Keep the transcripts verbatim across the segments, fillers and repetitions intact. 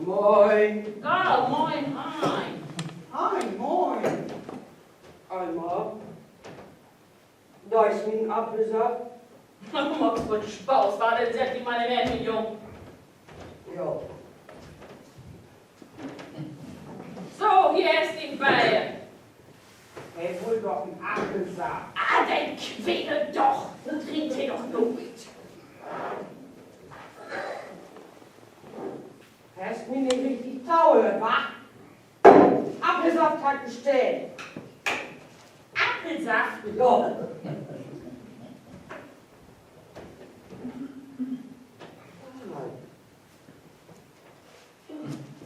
Moin. Ah, moin, Hein. Hein, moin. Alma, dor is mien Appelsaft. Maakt wat Spaaß, wa? Denn sett di mal hen, mien Jung. Jo. So, hier is de Beer. He wull doch en Appelsaft. Ah, den Quädel doch. Den drinkt he doch noit. Hest mi nich richtig tohöört, wa? Appelsaft harr ik bestellt. Appelsaft? Jo.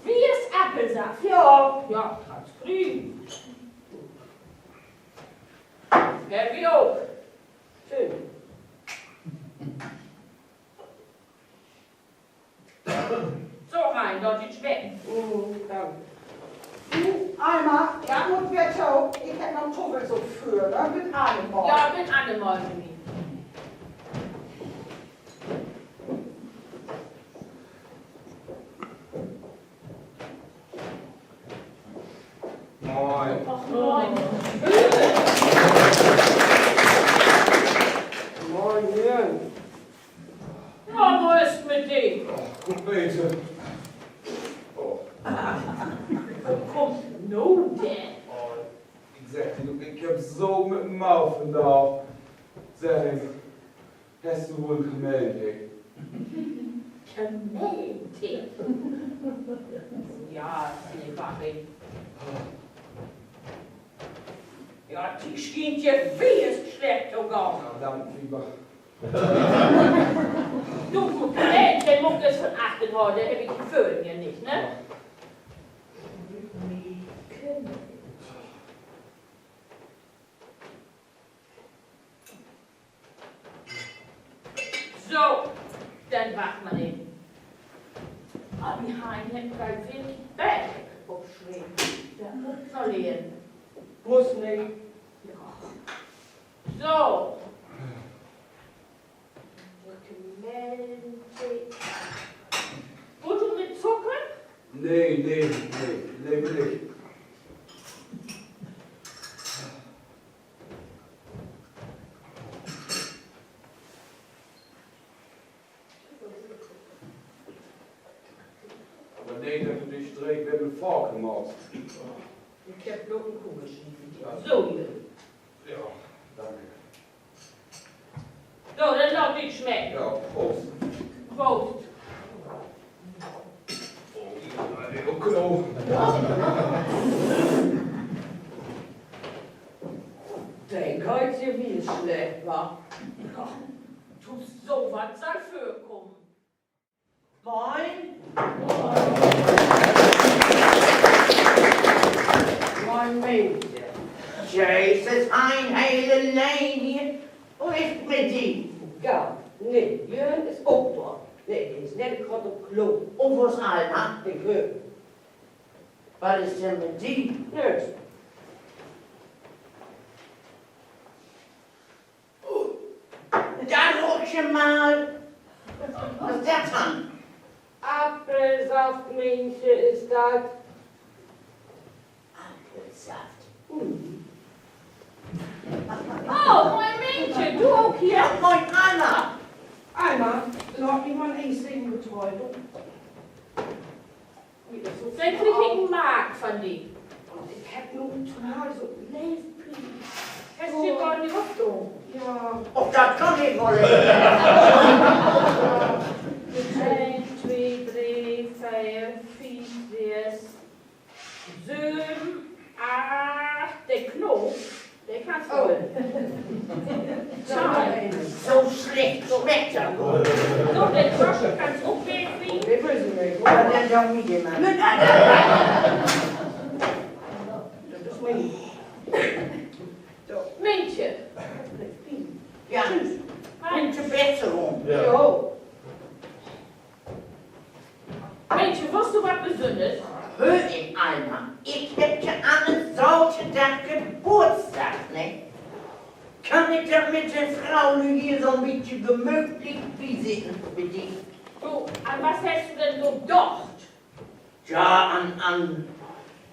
Wi is Appelsaft? Jo. Ja, kannst kriegen. Ja, wi ok. Schöön. So, Hein, laat di smecken. Mm, danke. Du, Alma, ja? Mutt weer to, ik heff noch Tuffels op Füer, ne? Bit annermal. Ja, bit annermal, Mimi. Moin. Ach, moin. Moin, Jürgen. Na, wo is 't mit di? Och, goot, beter. Oh. Wo kummt nu denn? Oh, ik segg di, ik heff so mit Maul vandaag. Segg, hest du woll Kamellentee? Kamellentee? Ja, is nich wahr. Ja, di schient ja wiss slecht to gahn. Verdammt, Fieber. Du, du, de, de mutt ik van achtern halen, denn heff ik de Föhlen hier nich, ne? So, denn wacht mal even. Ah, wi harrn hier al wirklich Bett opschreven. Dat mutt ik verleren. Muss nich. Ja. So. Kamellentee. Wullt du mit Zucker? Nee, nee, nee, lever nich. Aver nee, dat du de Streek wedder faken maakst. Ik heff bloot en Kugelschiever. Ja. So, hier. Ja, danke. So, denn laat di 't smecken. Ja, Prost. Prost. Oh, ik will mal even op Klo. Den geiht ja wiss slecht, wa? Du, so wat sall vörkamen. Moin. Moin, Meenje. Jeses, en hele Lien hier. Wo is 't mit di? Ja, nee, Jörn is ok dor. Nee, de is nett graad op Klo. Un wo is Alma? Ik höör. Wat is denn mit di? Nix. Dat hool ik mal. Wat is dat denn? Appelsaft, Meenje, is dat. Appelsaft. Mhm. Oh, moin Meenje, du ok hier? Ja, moin Alma. Alma, laat mi mal even sehn, wat du hüüt Denn krieg ik en Mark van di. Ik heff nu total so 'n Leevpien. Hest du gor nich opdaan? Ja. Och, dat kann ik woll. Een, twee, dree, veer, fief, sess, söven, acht. De Knoop, de kannst du holen. So slecht smeckt dat woll. So, de Tasche kannst ok wegnehmen. De will se nich. Ja, denn doch nich immer. Dat is mien. So. Meenje. Ja. Tschüss. Gute Besserung. Ja. Jo. Meenje, wullt du wat Besünners? Höör, Alma, ik heff ja an en Saterdag Geburtsdag, ne? Kann ik dat mit de Fro nu hier so 'n bietje gemütlich bisitten bi di? Du, an wat hest du denn so dacht? Ja, an, an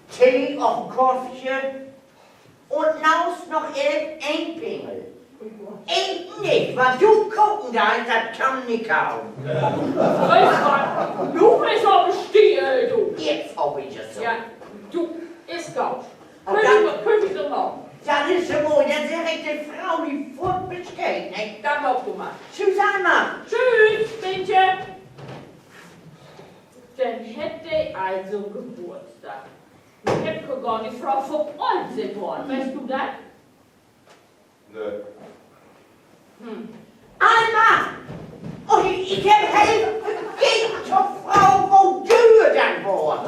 Tee of en Koffje. Un naust noch even een Pingel. Ik nich, wat du koken deist, dat kann ik nich hauen. Weetst wat, du büst aver still, du. Jetzt hab ik dat so. Ja, du, is goot. Köönt wi so maken. Dat is so mooi, denn segg ik de Fro mi foorts Bescheed, ne? Denn maak du mal. Tschüss, Alma. Tschüss, Mientje. Denn hett de also Geburtsdag. Ik heff gor nich fraagt, wo oolt se worrn. Weetst du dat? Nee. Alma! Oh, ik heff heel vergeten to fragen, wo düür dat worrn.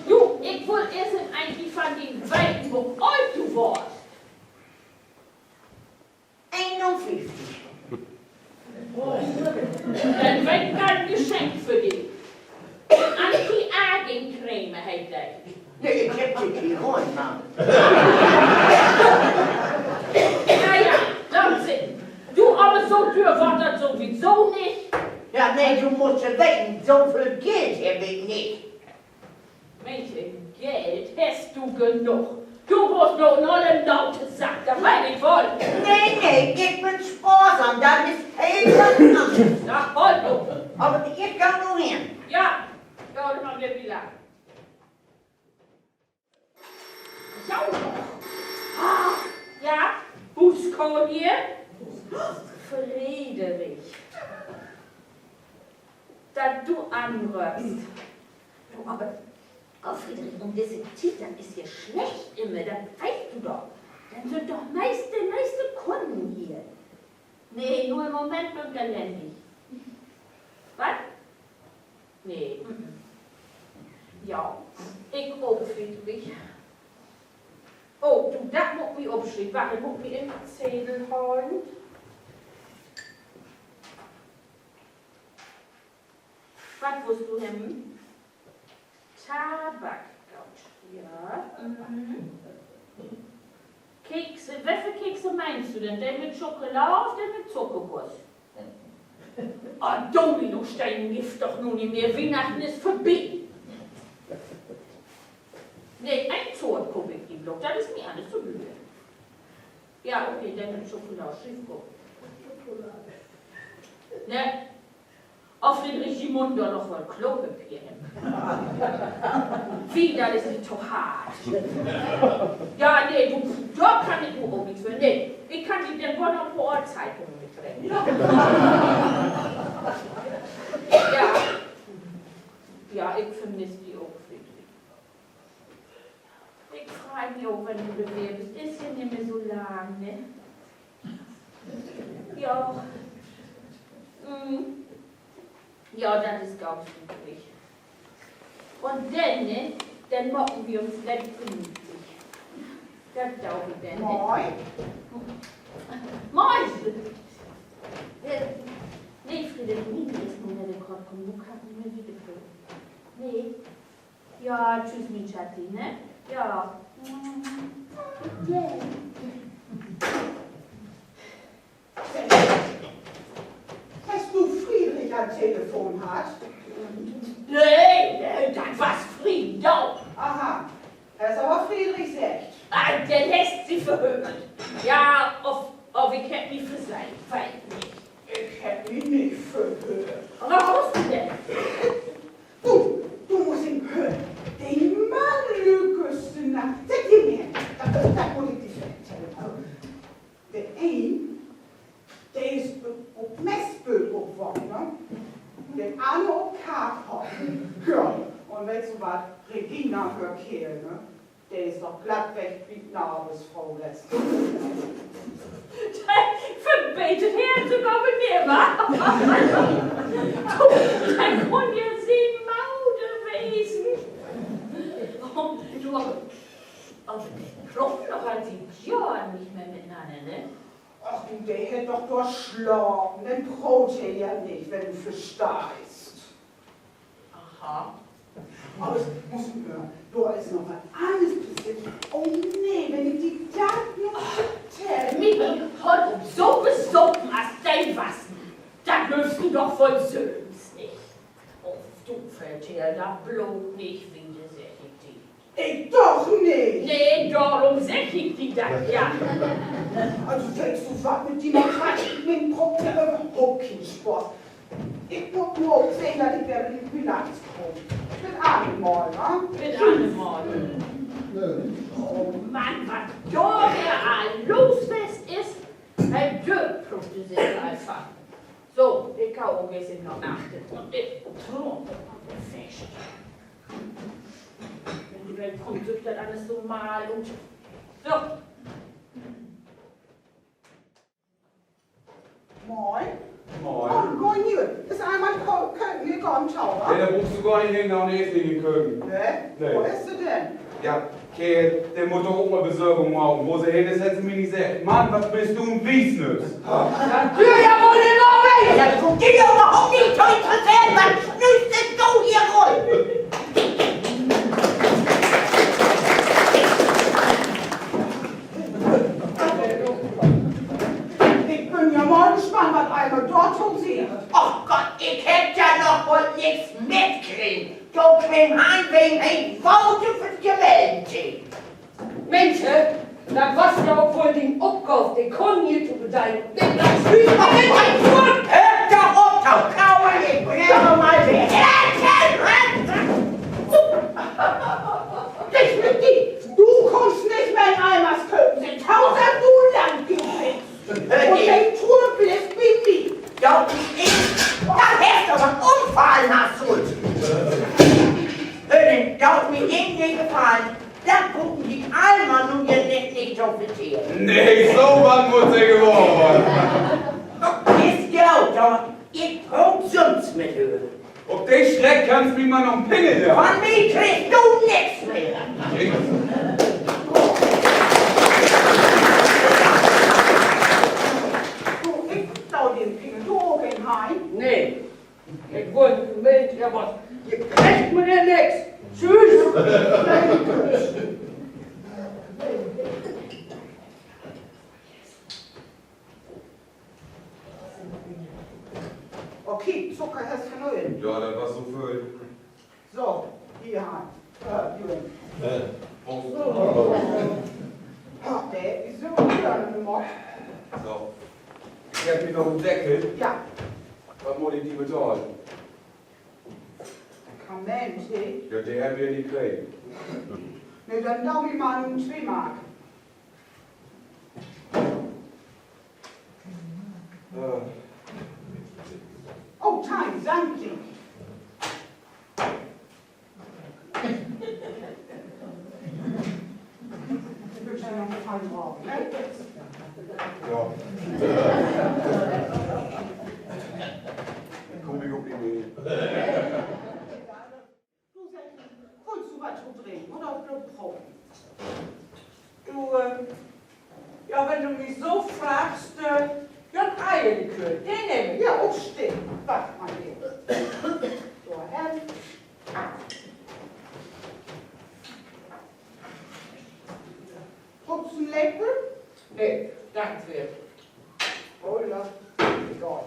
Du, ik wull eerst egentlich van di weten, wo oolt du worrst. Eenunföfftig. Denn heff ik en Geschenk för di. Anti-Aging-Creme heet de. Nee, ik heff de Kirol, Mann. Na ja, laat sitten. Du, aver so düür warrt dat sowieso nich. Ja, nee, du musst ja weten, so veel Geld heff ik nich. Meenst, Geld hest du genoog? Du musst nu in allem Notensack, dat weet ik woll. Nee, nee, ik bün sporsam, dat is heel wat anners. Na, hool op. Aver ik gah nu hen. Ja, ja, denn maak wi wieder. Ja, Huuskohl hier. Friedrich, dat du anröppst. Du, aver, oh, Friedrich, üm disse Tiet, dat is hier slecht immer, dat weetst du doch. Denn sünd doch meist de meiste Kunnen hier. Nee, nu in'n Moment bün ik elendig. Wat? Nee, mm. Ja, ik ok, Friedrich. Oh, du, dat mutt ik mi opschrieven. Wacht, ik mutt mi en Zedel halen. Wat wullt du hebben? Tabak, goot. Ja. Mhm. Kekse, wat för Kekse meenst du denn? De mit Schokolaad of de mit Zuckerguss? Oh, Dominosteinen gifft dat doch nu nich mehr. Wiehnachten is vörbi. Nee, een Soort koop ik di bloot. Dat is mi allens to düür. Ja, okay, denn mit Schokolaad. Schriev ik op. Ne? Of Friedrich, ji mutten dor noch wat Klopapier hebben. Wie, dat is nich to hart. Ja, nee, du, dor kann ik nu ok nix för. Nee, ik kann di denn woll noch en poor Zeitunge mitbringen. Ja. Ja, ik vermiss di ok, Friedrich. Ik frei mi ok, wenn du dor weer büst. Is ja nich mehr so lang, ne? Ja. Mm. Ja, dat is goot, Friedrich. Un denn, ne, denn maken wi uns lecker gemütlich. Dat do wi denn, ne? Moin. Moin. Äh, nee, Friedrich, nee, nee, is nu nich kort kamen. Du kannst nich mehr wieder. Nee. Ja, tschüss, mien Schatzi, ne? Ja. Ja. Hest du Friedrich an Telefon hatt? Nee, nee, dat was Frieda. Aha, hest aver Friedrich seggt. Ah, denn hest se verhöört. Ja, of, of ik heff mi versehn, weet nich. Ik heff mi nich verhöört. Aver wo is he denn? Du, du musst em hören. De Mann, lüsterst du na. Segg di mal, dat, dat mutt ik di vertellen. Also, de een, de is op, op Messbüll opwaakt, ne? De anner op Karkhoff. Ja, un weetst du wat? Regina, hör Keerl, ne? De is doch glatt weg bi Nabusfro west. Verbetert hett se sogor mit mi, wa? Du, dat kunn ja sien Mudder wesen. Du, aver, aver de proot doch al siet Johren nich mehr mitenanner, ne? Och, du, de hett doch dor slapen, denn proot he ja nich, wenn du versteihst. Aha. Aver musst du hören, dor is noch wat anners passeert. Oh nee, wenn ik di dat noch vertell. Mimi, hool op, so besopen as de was, dat glöövst du doch woll sülvst nich. Och, du Vertell dat bloot nich wieder, segg ik di. Ik doch nich. Nee, dorüm segg ik di dat ja. Also, weetst du wat, mit di maak ik mi, Propp, överhaupt keen Spaaß. Ik mutt nu ok sehn, dat ik wedder in de Bilanz kaam. Bit anner Mal, wa? Bit anner Mal. Oh Mann, wat dor wedder all los west is. He dööpt de Sitz eenfach. So, ik gah ok eerst noch achtern un ik trump op de Fest. Wenn du denn kummst, süht dat allens so mall ut. So. Moin. Moin. Oh, moin, Jürgen. Is Alma in Kö-, Köken? Nee, gor nich, wa? Nee, dor bruukst du gor nich hen, dor is nix in Köken. Nee? Nee. Wo is se denn? Ja, Keerl, de mutt doch ok mal Besörgung maken. Wo se hen is, hett se mi nich seggt. Mann, wat büst du en Wiesnüss. Dat düürt ja woll nich lang. Dat bruukt di överhaupt nich to interesseren. Wat snüüst du hier rüm? Ik bün ja mal gespannt, wat Alma dorto seggt. Och Gott, ik heff ja noch woll nix mitkregen. Do keem Hein, wegen he Water för 't Gemälde. Minsch, dat was ja ok woll dien Opgaav, de Kunn hier to bedenen. Höör doch op to kaulen, ik bring mal de Herzen. Weg mit di! Du kummst nich mehr in Almas Köken, se tausend Mal lang gewesen. Un de Truhe blifft bi mi. Daut mi een, dat hest aver Unfall, Masud. Höör, daut mi een Ding gefallen, dat bruken di Alma nu hier nich, nich to vertellen. Nee, so wat mutt se gewohr warrn. Is goot, aver ik proot sünst mit hör. Op de Streck kannst mi mal noch en Pingel jagen. Von mi kriggst du nix mehr. Du, ik do den Pingel, du ok een, Hein? Nee, ik wull nich, aver hier kriggt man ja nix. Tschüss. Okay, Zucker hest du noch in? Ja, dat was so vööl. So, hier, Hein. Äh, Jürgen. Prost. So. Ach, de is so geern gemaakt. So. Ik heff hier noch en Deckel. Ja. Wat mutt ik di betahlen? Kamellentee? Ja, de hebbt wi nich kregen. Nee, denn do mi mal en twee Mark. Oh, Tine, dank di. Wünsch di noch en feinen Avend, ne? Ja. Kumm ik ok nich mehr. Du, segg, wullst du wat to drinken oder blot proten? Du, äh, ja, wenn du mi so fraagst, äh, ja, en Eierlikör, den nehm ik. Ja, ok stimmt. Wacht mal hier. So, ähm. Bruukst du en Lepel? Nee, dank di. Oh ja, egal.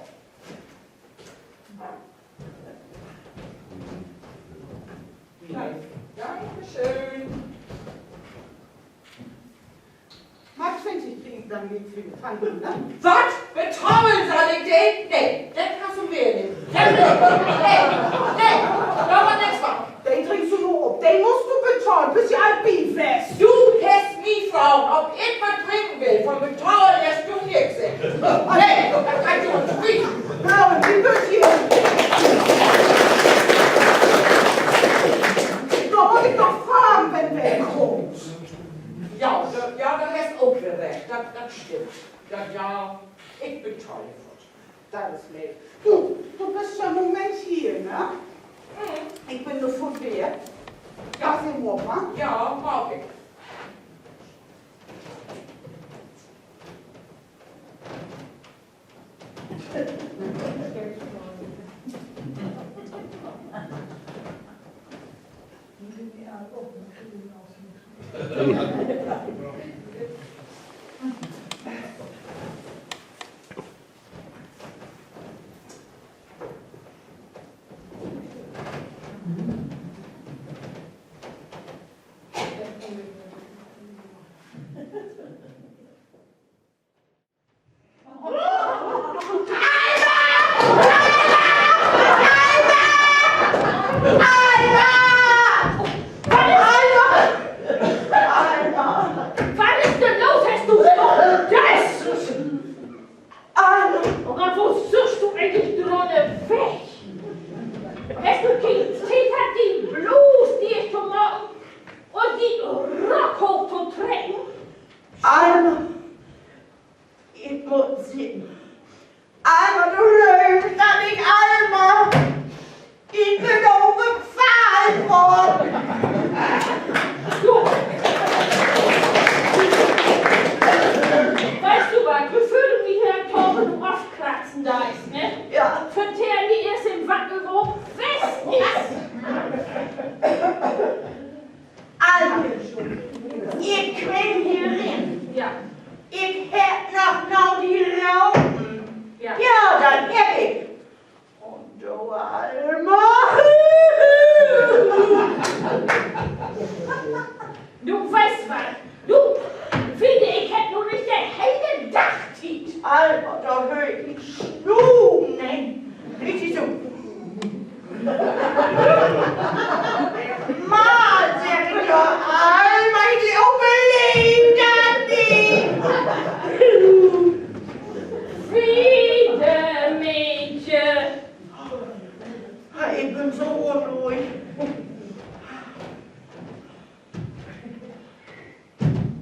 Dankeschön. Mark twintig krieg ik denn weer van di, ne? Wat? Betahlen sall ik de? Nee, dat kannst du weer nich. Dat will ik nich. Nee, nee, dor warrt nix van. De drinkst du nu op. De musst du betahlen. Büst ja al bi west. Du hest mi fraagt, of ik wat drinken will. Van betahlen hest du nix seggt. Nee, dat kann ik jo nich. Hör, wi bünt hier. Dor mutt ik doch fragen, wenn wer kummt. Ja, dor, ja, dor hest ok weer recht. Dat, dat stimmt. Ja, ja, ik betahl foort. Dat is leev. Du, du büst ja en Moment hier, ne? Ik bün dor foort weer. Ja, seh mal, wa? Ja, maak ik.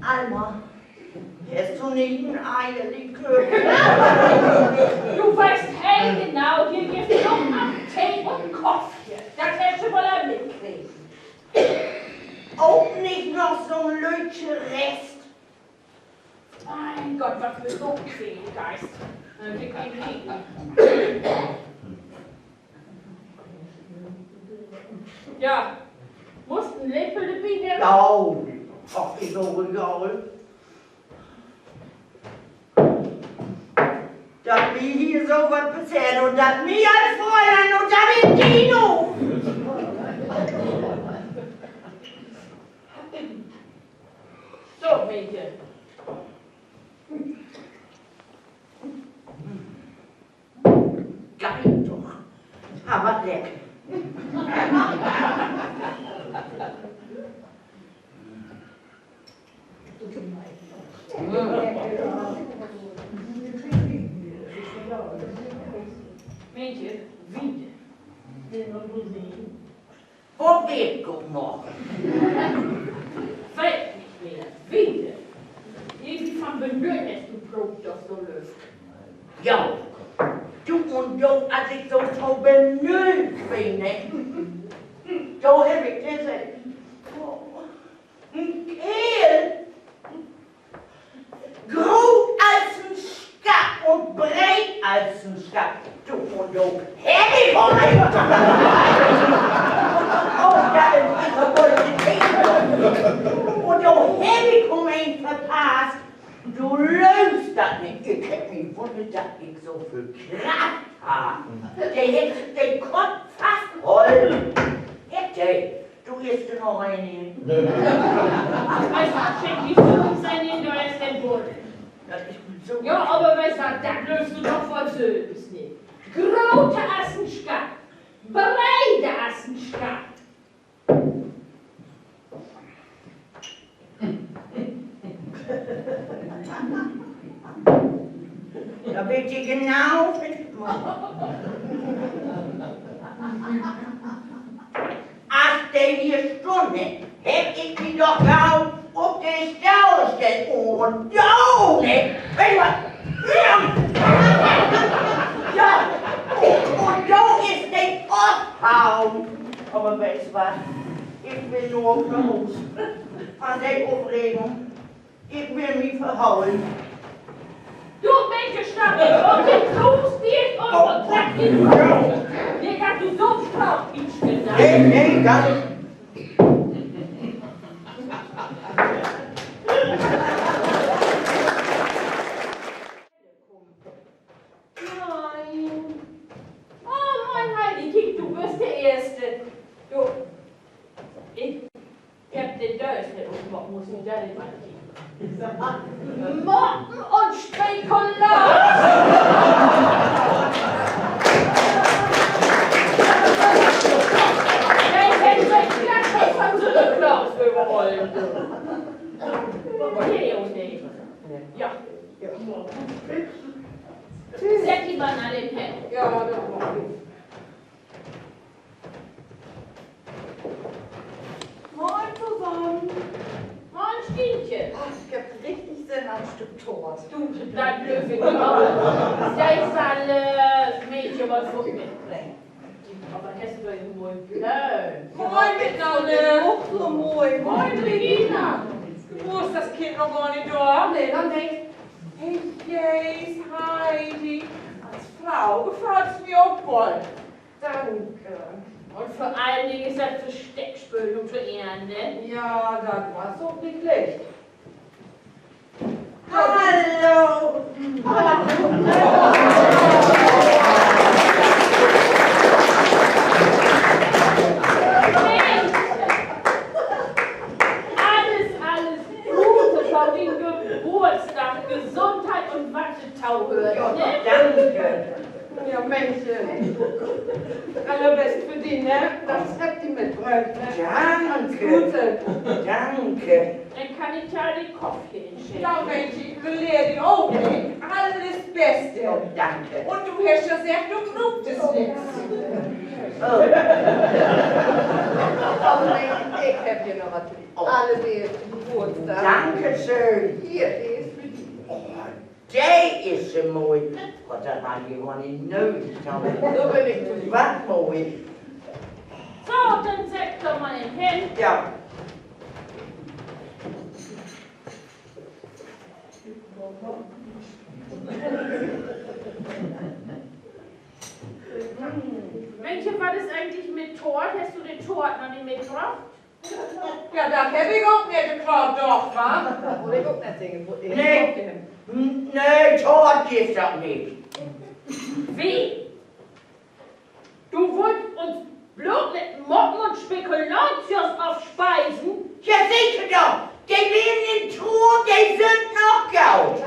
Alma, hest du nich en Eierlikör? Du weetst heel genau, hier gifft dat noch en Tee un en Koffje. Dat hest du woll al mitkregen. Ok nich noch so'n lüttje Rest? Mien Gott, wat för so'n Quälgeist. Ja, musst en Lepel dorbi nehmen? Ja, ach, is ok egal. Dat mi hier so wat passeert un dat mi as Fräulein un dat ik di nu. So, Mädchen. Geiht doch. Aver lecker. Mädchen, Wien. Wo weer ik ok noch? Weet nich mehr. Wien? Irgendwie van Benöll hest du proot, doch so lüst. Ja, du un jo, as ik so to Benöll bün, ne? Do heff ik disse, en Keerl, groot as en Schapp un breet as en Schapp. Du, un do heff ik um een, oh, dat is disse Qualität. Un do heff ik um een verpasst. Du löövst dat nich. Ik heff mi wunnert, dat ik so veel Kraft harr. De hett sik den Kopp fasthollen. Hett de. Du, is dor noch een in? Weetst wat, schenk mi so een in, dor is de Buddel. Dat is so. Ja, aver weetst wat, dat löövst du doch woll sülvst nich. Groter as en Schapp, breder as en Schapp. Dor weet ji genau, wat ik meen. As de hier stunn, ne, heff ik mi doch gau op de Stohl stellt un do, ne, weetst wat? Ja, un do is de ofhauen. Aver weetst wat? Ik will nu ok na Huus. Van de Opregung. Ik will mi verhalen. Du, Mädchen, stapp in un de Kruus dicht un verknackt den Mund. Nich, dat du so'n Spraak nich kennst. Nee, nee, dat is Moin. Oh, moin, Heidi. Kiek, du büst de Eerste. Du, ik heff de Döör nich opmaakt, musst du dor mal kieken. Moppen un Spekulatius. De hebbt sik glatt van Sünnerklaus överholt. Hier, Junge. Ja. Sett di man an den Herd. Ja, dat maak ik. Moin tosamen. Moin, Stientje. Ach, ik heff richtig Sinn an en Stück Toort. Du, dat glööv ik ok. Seh, sall, äh, Mädchen wat för di mitbringen. Aver hest du en moi Blööm? Moin, Metalle. Och so moi. Moin, Regina. Du, is dat Kind noch gor nich dor? Nee, noch nich. Hey, Jees, Heidi. As Fro gefallt se mi ok goot. Danke. Un vör allen Dingen is dat Versteckspööl nu to Enn, ne? Ja, dat was ok nich licht. Hallo. Mensch. Alles, alles Gute för den Geburtstag, Gesundheit un wat dorto höört, ne? Ja, danke. Ja, Mensch, äh, allerbest för di, ne? Dat hebbt ji mitbröcht, ne? Danke. Danke. Denn kann ik ja den Koffie inschenken. Ja, Mensch, ik belehr di ok nich. Allens Beste. Oh, danke. Un du hest ja seggt, du bruukst nix. Oh. Ach, Mensch, ik heff hier noch wat för di. Oh. Allereerst Geburtstag. Dankeschön. Hier is för di. Oh, de is so moi. Gott, dat harr ik gor nich nödig, aver so bün ik to di. Wat moi. So, denn sett jo mal hen. Ja. Mensch, wat is egentlich mit Toort? Hest du de Toort noch nich mitbröcht? Ja, dat heff ik ok nett kloor doch, wa? Wull ik ok nett seggen, wo Nee, nee, Toort gifft dat nich. Wie? Du wullt uns bloot mit Motten un Spekulatius ofspeisen? Ja, seker doch! De Levensentwürfe, de sünd noch goot!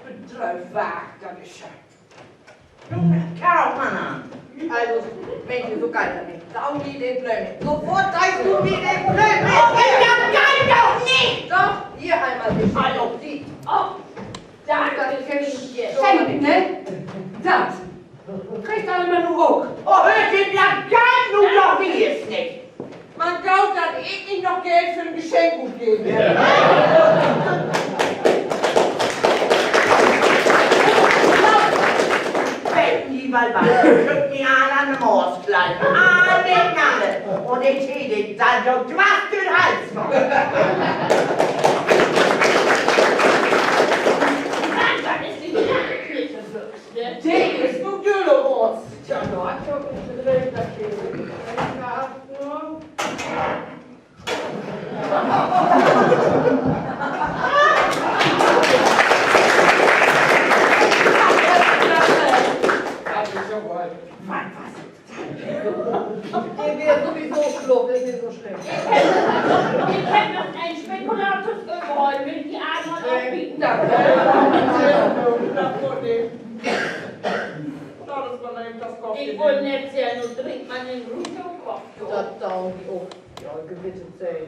Bedröövt, dat is ja. Kau, Hanna. Also, Mensch, so geiht dat nich. Sau mi de Blööm. Sofort deist du mi de Blööm. Oh, dat geiht doch nich! Doch, hier eenmal de Hallo. Hallo. Oh, dat is Schenk, ne? Dat. Kriggt Alma nu ok. Oh, höört Se, dat geiht nu doch wiss nich. Man goot, dat ik nich noch Geld för 'n Geschenk utgeven heff. Weten Se woll wat, ik kööp mi all an de Maas kleit. All de Kanne. Un ik tee de Dall jo dwars dör 'n Hals. Mann, wat is denn dat för 'ne Büx, ne? De is nu düller worrn. Tja, dor hett se ok nich mit rekent, dat se so. De weer sowieso slaap, is nich so slecht. Ik heff noch en Spekulatius överhollen, will ik di eenmal opbieten. Dat, dat, dat is man even dat Koffie. Ik wull nett seggen, nu drink man den Rück op Koffie. Dat doot wi ok. Ja, gewiss, segg.